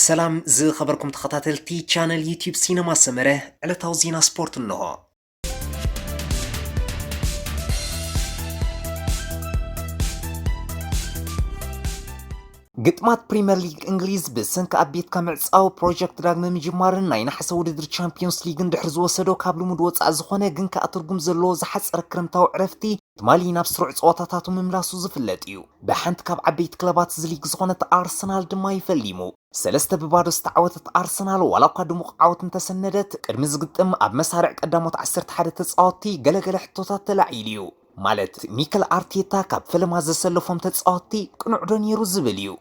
ሰላም ዝኸበርኩም ተኸታተልቲ ቻነል ዩቲዩብ ሲነማ ሰመረ፣ ዕለታዊ ዜና ስፖርት እንሆ። ግጥማት ፕሪምየር ሊግ እንግሊዝ ብሰንኪ ኣብ ቤትካ ምዕጻው ፕሮጀክት ዳግመ ምጅማርን ናይ ነሓሰ ውድድር ቻምፒዮንስ ሊግን ድሕሪ ዝወሰዶ ካብ ልሙድ ወጻኢ ዝኾነ ግን ከኣ ትርጉም ዘለዎ ዝሓጸረ ክረምታዊ ዕረፍቲ ትማሊ ናብ ስሩዕ ጸወታታቱ ምምላሱ ዝፍለጥ እዩ። ብሓንቲ ካብ ዓበይቲ ክለባት እዚ ሊግ ዝኾነት ኣርሰናል ድማ ይፈሊሙ። ሰለስተ ብባዶ ዝተዓወተት ኣርሰናል ዋላ እኳ ድሙቕ ዓወት እንተሰነደት ቅድሚ ዝግጥም ኣብ መሳርዕ ቀዳሞት ዓሰርተ ሓደ ተጻወትቲ ገለገለ ሕቶታት ተላዒሉ እዩ። ማለት ሚከል ኣርቴታ ካብ ፈለማ ዘሰለፎም ተጻወትቲ ቅኑዕ ዶ ነይሩ ዝብል እዩ።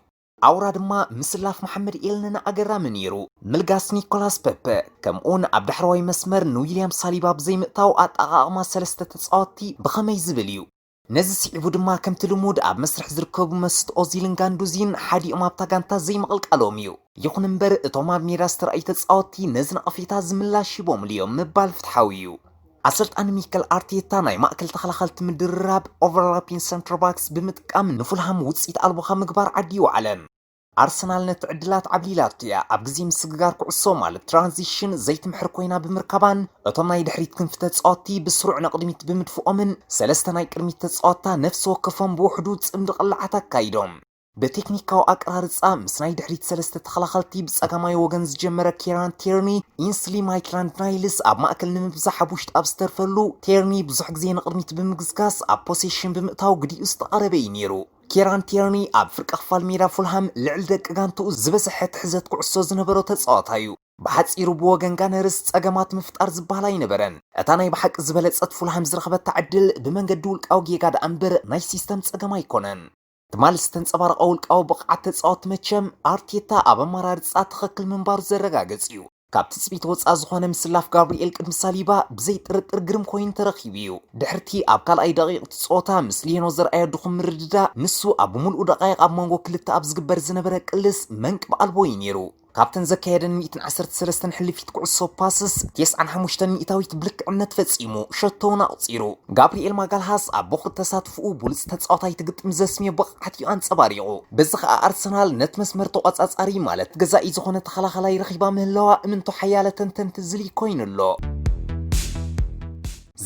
ኣውራ ድማ ምስላፍ መሓመድ ኤልነና ኣገራሚ ነይሩ። ምልጋስ ኒኮላስ ፐፐ ከምኡውን ኣብ ዳሕረዋይ መስመር ንዊልያም ሳሊባ ብዘይምእታው ኣጠቓቕማ ሰለስተ ተጻወትቲ ብኸመይ ዝብል እዩ። ነዚ ስዒቡ ድማ ከምቲ ልሙድ ኣብ መስርሕ ዝርከቡ መስት ኦዚልን ጋንዱዚን ሓዲኦም ኣብታ ጋንታ ዘይምቕልቃሎም እዩ። ይኹን እምበር እቶም ኣብ ሜዳ ዝተረኣዩ ተጻወትቲ ነዚ ነቐፌታ ዝምላሽ ሂቦምሉ እዮም ምባል ፍትሓዊ እዩ። ኣሰልጣኒ ሚከል ኣርቴታ ናይ ማእከል ተኸላኸልቲ ምድርራብ ኦቨርላፒን ሰንተርባክስ ብምጥቃም ንፉልሃም ውጽኢት ኣልቦ ካብ ምግባር ዓዲ ይውዓለ። ኣርሰናል ነቲ ዕድላት ዓብሊላቶ እያ። ኣብ ግዜ ምስግጋር ኩዕሶ ማለት ትራንዚሽን ዘይትምሕር ኮይና ብምርካባን እቶም ናይ ድሕሪት ክንፊ ተጻወትቲ ብስሩዕ ንቕድሚት ብምድፍኦምን ሰለስተ ናይ ቅድሚት ተጻወትታ ነፍሲ ወከፎም ብውሕዱ ጽምዲ ቅላዓት ኣካይዶም። ብቴክኒካዊ ኣቀራርጻ ምስ ናይ ድሕሪት ሰለስተ ተኸላኸልቲ ብጸጋማይ ወገን ዝጀመረ ኬራን ቴርኒ ኢንስሊ ማይትላንድ ናይልስ ኣብ ማእከል ንምብዛሕ ኣብ ውሽጢ ኣብ ዝተርፈሉ ቴርኒ ብዙሕ ግዜ ንቕድሚት ብምግስጋስ ኣብ ፖሴሽን ብምእታው ግዲኡ ዝተቐረበ እዩ ነይሩ። ኬራን ቴርኒ ኣብ ፍርቂ ክፋል ሜዳ ፉልሃም ልዕሊ ደቂ ጋንትኡ ዝበዝሐ ትሕዘት ኩዕሶ ዝነበሮ ተጻዋታይ እዩ። ብሓጺሩ ብወገን ጋነርስ ጸገማት ምፍጣር ዝበሃል ኣይነበረን። እታ ናይ ብሓቂ ዝበለጸት ፉልሃም ዝረኸበታ ዕድል ብመንገዲ ውልቃዊ ጌጋ ደኣ እምበር ናይ ሲስተም ጸገም ኣይኮነን። ትማሊ ዝተንጸባረቐ ውልቃዊ ብቕዓት ተጻወቲ መቸም ኣርቴታ ኣብ ኣመራርጻ ትኽክል ምንባሩ ዘረጋግጽ እዩ። ካብ ትጽቢት ወጻኢ ዝኾነ ምስላፍ ጋብሪኤል ቅድሚ ሳሊባ ብዘይ ጥርጥር ግርም ኮይኑ ተረኺቡ እዩ። ድሕርቲ ኣብ ካልኣይ ደቂቕ እቲ ጸወታ ምስ ሊኖ ዘርኣዮ ድኹም ምርድዳ ንሱ ኣብ ብምሉኡ ደቃይቕ ኣብ መንጎ ክልተ ኣብ ዝግበር ዝነበረ ቅልስ መንቅብ ኣልቦ እዩ ነይሩ። ካብተን ዘካየደን ሚእትን ዓሰርተ ሰለስተን ሕልፊት ኩዕሶ ፓስስ ተስዓን ሓሙሽተን ሚእታዊት ብልክዕነት ፈጺሙ ሸቶ እውን ኣቑጺሩ። ጋብሪኤል ማጋልሃስ ኣብ ቦኽሪ ተሳትፍኡ ብሉጽ ተጻዋታይ ትግጥም ዘስምዮ ብቕዓት እዩ ኣንጸባሪቑ። በዚ ኸኣ ኣርሰናል ነቲ መስመር ተቖጻጻሪ ማለት ገዛኢ ዝኾነ ተኸላኸላይ ረኺባ ምህላዋ እምንቶ ሓያለ ተንተንቲ ዝልይ ኮይኑ ኣሎ።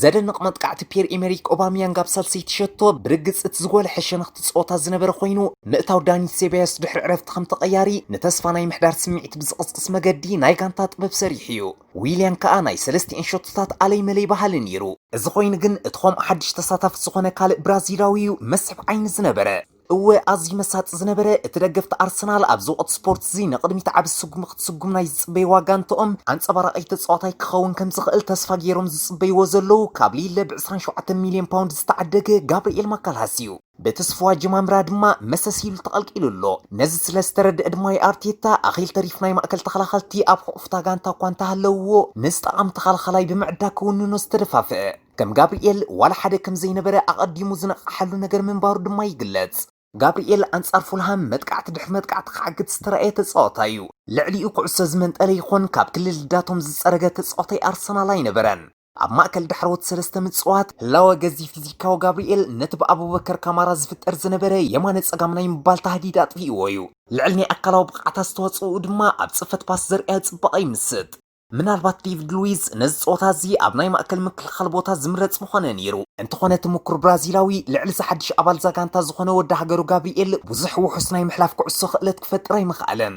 ዘደንቕ መጥቃዕቲ ፒየር ኤሜሪክ ኦባሚያንግ ኣብ ሳልሰይቲ ሸቶ ብርግጽ እቲ ዝጎልሐ ሸነኽቲ ጸወታ ዝነበረ ኮይኑ ምእታው ዳኒ ሴባዮስ ድሕሪ ዕረፍቲ ከም ተቐያሪ ንተስፋ ናይ ምሕዳር ስምዒት ብዝቕስቅስ መገዲ ናይ ጋንታ ጥበብ ሰሪሑ እዩ። ዊልያን ከኣ ናይ ሰለስቲኤን ሸቶታት ኣለይ መለይ በሃሊ ነይሩ። እዚ ኮይኑ ግን እቲ ከምኡ ሓድሽ ተሳታፊ ዝኾነ ካልእ ብራዚላዊ እዩ መስሕብ ዓይኒ ዝነበረ። እወ ኣዝዩ መሳጢ ዝነበረ እቲ ደገፍቲ ኣርሰናል ኣብዚ ወቕቲ ስፖርት እዚ ንቕድሚት ዓቢ ስጉሚ ክትስጉም ናይ ዝጽበይዋ ጋንትኦም ኣንጸባራቒ ተጻዋታይ ክኸውን ከም ዝኽእል ተስፋ ገይሮም ዝጽበይዎ ዘለዉ ካብ ሊለ ብ ዕስራን ሸውዓተን ሚልዮን ፓውንድ ዝተዓደገ ጋብርኤል ማካልሃስ እዩ። በቲ ስፉዋ ጀማምራ ድማ መሰስ ኢሉ ተቐልቂሉ ኣሎ። ነዚ ስለ ዝተረድአ ድማ ኣርቴታ ኣኺል ተሪፍ ናይ ማእከል ተኸላኸልቲ ኣብ ሕቑፍታ ጋንታ እኳ እንተሃለውዎ ነዚ ጠቓሚ ተኸላኸላይ ብምዕዳግ ክውንኖ ዝተደፋፍአ። ከም ጋብርኤል ዋላ ሓደ ከም ዘይነበረ ኣቐዲሙ ዝነቕሓሉ ነገር ምንባሩ ድማ ይግለጽ። ጋብርኤል ኣንጻር ፉልሃም መጥቃዕቲ ድሕሪ መጥቃዕቲ ክዓግት ዝተራእየ ተጻዋታይ እዩ። ልዕሊኡ ኩዕሶ ዝመንጠለ ይኹን ካብ ክሊ ልዳቶም ዝጸረገ ተጻዋታይ ኣርሰናል ኣይነበረን። ኣብ ማእከል ዳሕረዎት ሰለስተ ምጽዋት ህላወ ገዚፍ ፊዚካዊ ጋብርኤል ነቲ ብኣቡበከር ካማራ ዝፍጠር ዝነበረ የማነ ጸጋም ናይ ምባል ታህዲድ ኣጥፊእዎ እዩ። ልዕሊ ናይ ኣካላዊ ብቕዓት ኣስተዋጽኦኡ ድማ ኣብ ጽፈት ፓስ ዘርእያ ጽባቐ ይምስጥ። ምናልባት ዴቪድ ሉዊዝ ነዚ ጸወታ እዚ ኣብ ናይ ማእከል ምክልኻል ቦታ ዝምረጽ ምኾነ ነይሩ። እንተኾነ እቲ ምኩር ብራዚላዊ ልዕሊ እዚ ሓድሽ ኣባል እዛ ጋንታ ዝኾነ ወዲ ሃገሩ ጋብሪኤል ብዙሕ ውሑስ ናይ ምሕላፍ ኩዕሶ ክእለት ክፈጥር ኣይምኽኣለን።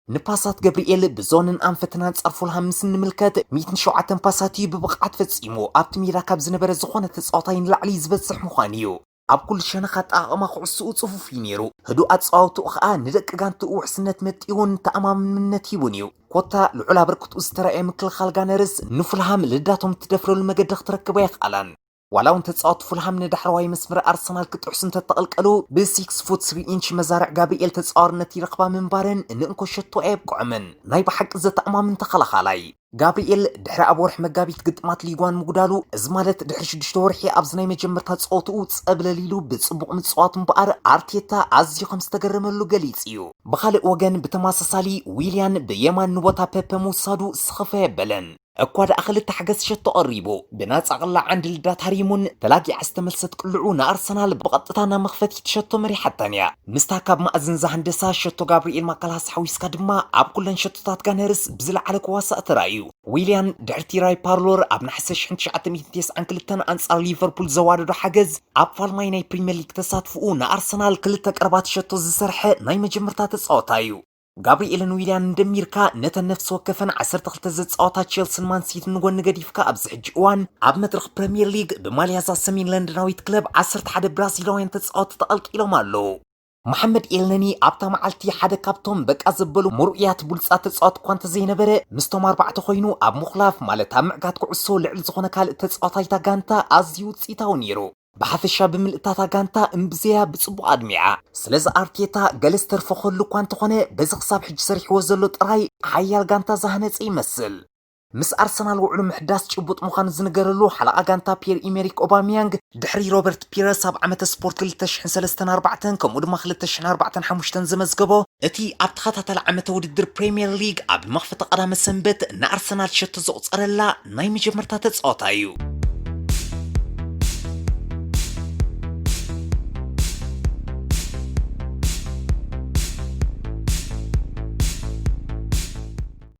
ንፓሳት ገብርኤል ብዞንን ኣንፈትን ኣንጻር ፉልሃም ምስ እንምልከት ሚእትን ሸውዓተን ፓሳት እዩ ብብቕዓት ፈጺሙ። ኣብቲ ሜዳ ካብ ዝነበረ ዝኾነ ተጻዋታይ ንላዕሊ ዝበዝሕ ምዃኑ እዩ። ኣብ ኩሉ ሸነኽ ኣጠቓቕማ ኩዕሶኡ ጽፉፍ እዩ ነይሩ። ህዱእ ኣጸዋውትኡ ኸኣ ንደቂ ጋንትኡ ውሕስነት መጢኡን ተኣማምነት ሂቡን እዩ። ኮታ ልዑል ኣበርክትኡ ዝተራእየ ምክልኻል ጋነርስ ንፉልሃም ልዳቶም እትደፍረሉ መገዲ ክትረክብ ኣየኽኣላን። ዋላ እውን ተጻወቲ ፉልሃም ንዳሕረዋይ መስመር ኣርሰናል ክጥሕሱ እንተተቐልቀሉ፣ ብ ሲክስ ፉት ስሪ ኢንች መዛርዕ ጋብርኤል ተጻዋርነት ይረኽባ ምንባረን ንእንኮ ሸቶ ኣየብቅዖምን። ናይ ብሓቂ ዘተኣማምን ተኸላኻላይ። ጋብርኤል ድሕሪ ኣብ ወርሒ መጋቢት ግጥማት ሊጓን ምጉዳሉ፣ እዚ ማለት ድሕሪ ሽዱሽተ ወርሒ ኣብዚ ናይ መጀመርታ ጸወትኡ ጸብለል ኢሉ ብጽቡቕ ምጽዋቱ እምበኣር ኣርቴታ ኣዝዩ ከም ዝተገረመሉ ገሊጹ እዩ። ብኻልእ ወገን ብተመሳሳሊ ዊልያን ብየማን ንቦታ ፔፐ ምውሳዱ ስኽፍ ኣየበለን። እኳ ደኣ ክልተ ሓገዝ ሸቶ ቀሪቡ፣ ብናጻ ቅላዕ ዓንዲ ልዳት ሃሪሙን ተላጊዓ ዝተመልሰት ቅልዑ ንኣርሰናል ብቐጥታ ናብ መኽፈቲት ሸቶ መሪሓታን እያ። ምስታ ካብ ማእዝን ዛሃንደሳ ሸቶ ጋብርኤል ማካላስ ሓዊስካ ድማ ኣብ ኩለን ሸቶታት ጋነርስ ብዝለዓለ ክዋሳእ ተራእዩ። ዊልያን ድሕርቲ ራይ ፓርሎር ኣብ ነሓሰ ሽሕን ትሽዓተ ሚእትን ተስዓን ክልተን ኣንጻር ሊቨርፑል ዘዋደዶ ሓገዝ ኣብ ፋልማይ ናይ ፕሪምየር ሊግ ተሳትፍኡ ንኣርሰናል ክልተ ቀረባት ሸቶ ዝሰርሐ ናይ መጀመርታ ተጻወታ እዩ። ጋብርኤልን ዊልያን እንደሚርካ ነተን ነፍሲ ወከፈን ዓሰርተ ክልተ ዘጻወታ ቼልስን ማንሲቲን ንጎኒ ገዲፍካ ኣብዚ ሕጂ እዋን ኣብ መድረኽ ፕሪምየር ሊግ ብማልያ እዛ ሰሜን ለንደናዊት ክለብ ዓሰርተ ሓደ ብራዚላውያን ተጻወቲ ተቐልቂሎም ኣለዉ። መሓመድ ኤልነኒ ኣብታ መዓልቲ ሓደ ካብቶም በቃ ዘበሉ ምሩእያት ብሉጻት ተጻወቲ እኳ እንተዘይነበረ ምስቶም ኣርባዕተ ኮይኑ ኣብ ምኹላፍ ማለት ኣብ ምዕጋት ኩዕሶ ልዕሊ ዝኾነ ካልእ ተጻዋታይ እታ ጋንታ ኣዝዩ ውጽኢታዊ ነይሩ። ብሓፈሻ ብምልእታታ ጋንታ እምብዘያ ብጽቡቕ ኣድሚዓ። ስለዚ ኣርቴታ ገለ ዝተርፎ ክህሉ እኳ እንተኾነ በዚ ክሳብ ሕጂ ሰሪሕዎ ዘሎ ጥራይ ሓያል ጋንታ ዝሃነጸ ይመስል። ምስ ኣርሰናል ውዕሉ ምሕዳስ ጭቡጥ ምዃኑ ዝንገረሉ ሓለቓ ጋንታ ፒየር ኢሜሪክ ኦባሚያንግ ድሕሪ ሮበርት ፒረስ ኣብ ዓመተ ስፖርት ክልተ ሽሕን ሰለስተን ኣርባዕተን ከምኡ ድማ ክልተ ሽሕን ኣርባዕተን ሓሙሽተን ዘመዝገቦ እቲ ኣብ ተኸታታሊ ዓመተ ውድድር ፕሪምየር ሊግ ኣብ መኽፈቲ ቀዳመ ሰንበት ንኣርሰናል ሸቶ ዘቑጸረላ ናይ መጀመርታ ተጻዋታይ እዩ።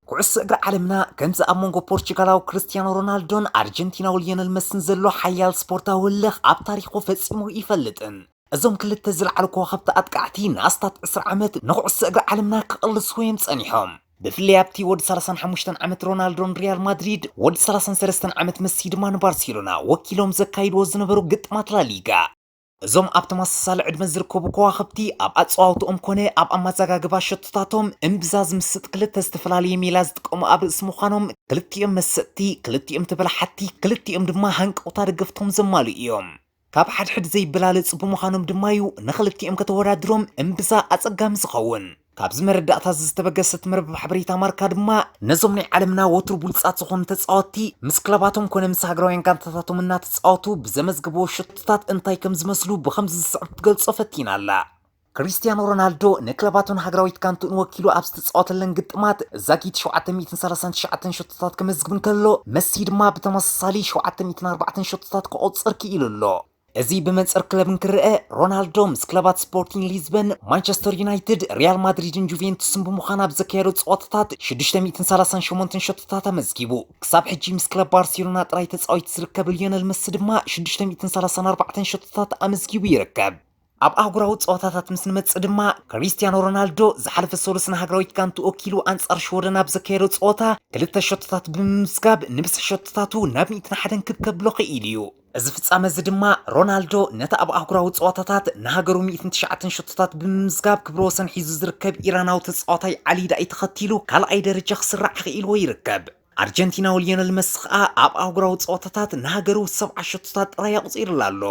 ኩዕሶ እግሪ ዓለምና ከምዚ ኣብ መንጎ ፖርቹጋላዊ ክርስቲያኖ ሮናልዶን ኣርጀንቲናዊ ሊዮነል መሲን ዘሎ ሓያል ስፖርታዊ ህልኽ ኣብ ታሪኹ ፈጺሙ ይፈልጥን። እዞም ክልተ ዝለዓሉ ከዋኽብቲ ኣጥቃዕቲ ንኣስታት ዕስራ ዓመት ንኩዕሶ እግሪ ዓለምና ክቕልስዎ እዮም ጸኒሖም። ብፍላይ ኣብቲ ወዲ ሰላሳን ሓሙሽተን ዓመት ሮናልዶን ሪያል ማድሪድ፣ ወዲ ሰላሳን ሰለስተን ዓመት መሲ ድማ ንባርሴሎና ወኪሎም ዘካይድዎ ዝነበሩ ግጥማት ላሊጋ። እዞም ኣብ ተመሳሳሊ ዕድመ ዝርከቡ ከዋኽብቲ ኣብ ኣጸዋውትኦም ኮነ ኣብ ኣመዘጋግባ ሸቶታቶም እምብዛ ዝምስጥ ክልተ ዝተፈላለየ ሜላ ዝጥቀሙ ኣብ ርእሲ ምዃኖም ክልቲኦም መሰጥቲ፣ ክልቲኦም ተበላሓቲ፣ ክልቲኦም ድማ ሃንቀውታ ደገፍቶም ዘማልኡ እዮም። ካብ ሓድሕድ ዘይበላለጹ ብምዃኖም ድማ እዩ ንኽልቲኦም ከተወዳድሮም እምብዛ ኣጸጋሚ ዝኸውን። ካብዚ መረዳእታ እዚ ዝተበገሰት መርበብ ሓበሬታ ማርካ ድማ ነዞም ናይ ዓለምና ወትሩ ብሉጻት ዝኾኑ ተጻወትቲ ምስ ክለባቶም ኮነ ምስ ሃገራውያን ጋንታታቶም እናተጻወቱ ብዘመዝግብዎ ሸቶታት እንታይ ከም ዝመስሉ ብኸምዚ ዝስዕብ ክትገልጾ ፈቲና ኣላ። ክርስቲያኖ ሮናልዶ ንክለባቱን ሃገራዊት ጋንትኡን ወኪሉ ኣብ ዝተጻወተለን ግጥማት ዛጊት ሸውዓተ ሚእትን ሰላሳን ትሽዓተን ሸቶታት ከመዝግብ እንከሎ፣ መሲ ድማ ብተመሳሳሊ ሸውዓተ ሚእትን ኣርባዕተን ሸቶታት ክቖጽር ክኢሉ ኣሎ። እዚ ብመንጽር ክለብ እንክረአ፣ ሮናልዶ ምስ ክለባት ስፖርቲንግ ሊዝበን፣ ማንቸስተር ዩናይትድ፣ ሪያል ማድሪድን ጁቬንቱስን ብምዃን ኣብ ዘካየዶ ጸወታታት ሽዱሽተ ሚእትን ሰላሳን ሸሞንተን ሸቶታት ኣመዝጊቡ። ክሳብ ሕጂ ምስ ክለብ ባርሴሎና ጥራይ ተጻዊቱ ዝርከብ ሊዮነል መሲ ድማ ሽዱሽተ ሚእትን ሰላሳን ኣርባዕተን ሸቶታት ኣመዝጊቡ ይርከብ። ኣብ ኣህጉራዊ ጸወታታት ምስ ንመጽእ ድማ፣ ክሪስቲያኖ ሮናልዶ ዝሓለፈ ሰሉስ ንሃገራዊት ጋንቱ ወኪሉ ኣንጻር ሽወደን ኣብ ዘካየዶ ጸወታ ክልተ ሸቶታት ብምምዝጋብ ንብዝሒ ሸቶታቱ ናብ ሚእትን ሓደን ክብ ከብሎ ክኢሉ እዩ። እዚ ፍጻመ እዚ ድማ ሮናልዶ ነቲ ኣብ ኣህጉራዊ ጸወታታት ንሃገሩ ሚእትን ትሽዓተን ሸቶታት ብምምዝጋብ ክብረ ወሰን ሒዙ ዝርከብ ኢራናዊ ተጻዋታይ ዓሊ ዳኢ ተኸቲሉ ካልኣይ ደረጃ ክስራዕ ክኢልዎ ይርከብ። ኣርጀንቲናዊ ሊዮነል መሲ ከኣ ኣብ ኣህጉራዊ ጸወታታት ንሃገሩ ሰብዓ ሸቶታት ጥራይ ኣቑጺሩላ ኣሎ።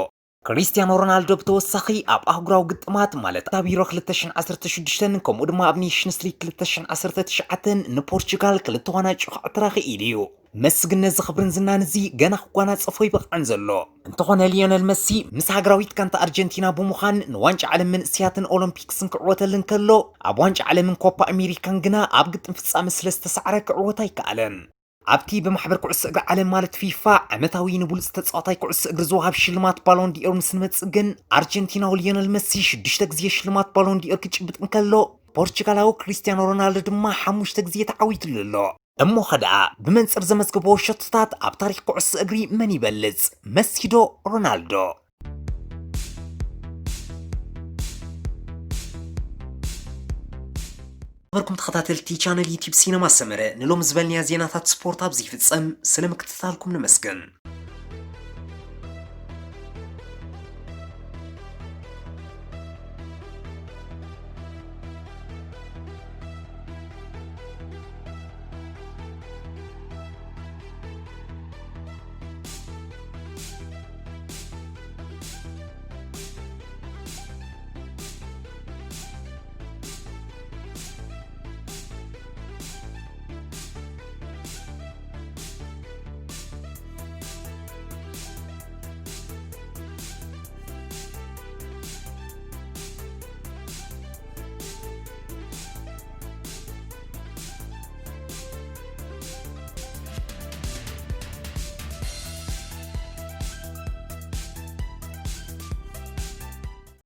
ክሪስቲያኖ ሮናልዶ ብተወሳኺ ኣብ ኣህጉራዊ ግጥማት ማለት ኣብ ዩሮ ክልተ ሽሕን ዓሰርተ ሽዱሽተን ከምኡ ድማ ኣብ ኔሽንስ ሊግ ክልተ ሽሕን ዓሰርተ ትሽዓተን ንፖርቹጋል ክልተ ዋንጫ ከዕትራ ክኢሉ እዩ። መሲ ግን ነዚ ክብርን ዝናን እዚ ገና ክጓናጸፎ ይበቕዕን ዘሎ። እንተኾነ ሊዮነል መሲ ምስ ሃገራዊት ጋንታ ኣርጀንቲና ብምዃን ንዋንጫ ዓለም መንእስያትን ኦሎምፒክስን ክዕወተልን ከሎ፣ ኣብ ዋንጫ ዓለምን ኮፓ ኣሜሪካን ግና ኣብ ግጥም ፍጻመ ስለ ዝተሳዕረ ክዕወት ኣይከኣለን። ኣብቲ ብማሕበር ኩዕሶ እግሪ ዓለም ማለት ፊፋ ዓመታዊ ንብሉጽ ተጻዋታይ ኩዕሶ እግሪ ዝወሃብ ሽልማት ባሎን ዲኦር ምስ ንመጽእ ግን ኣርጀንቲናዊ ሊዮነል መሲ ሽዱሽተ ግዜ ሽልማት ባሎን ዲኦር ክጭብጥ እንከሎ፣ ፖርቹጋላዊ ክሪስቲያኖ ሮናልዶ ድማ ሓሙሽተ ግዜ ተዓዊትሉ ኣሎ። እሞ ኸ ደኣ ብመንጽር ዘመዝገቦ ሸቶታት ኣብ ታሪኽ ኩዕሶ እግሪ መን ይበልጽ? መሲ ዶ ሮናልዶ? ነበርኩም ተኸታተልቲ ቻነል ዩቲዩብ ሲነማ ሰመረ፣ ንሎም ዝበልንያ ዜናታት ስፖርት ኣብዚ ይፍጸም። ስለ ምክትታልኩም ነመስግን።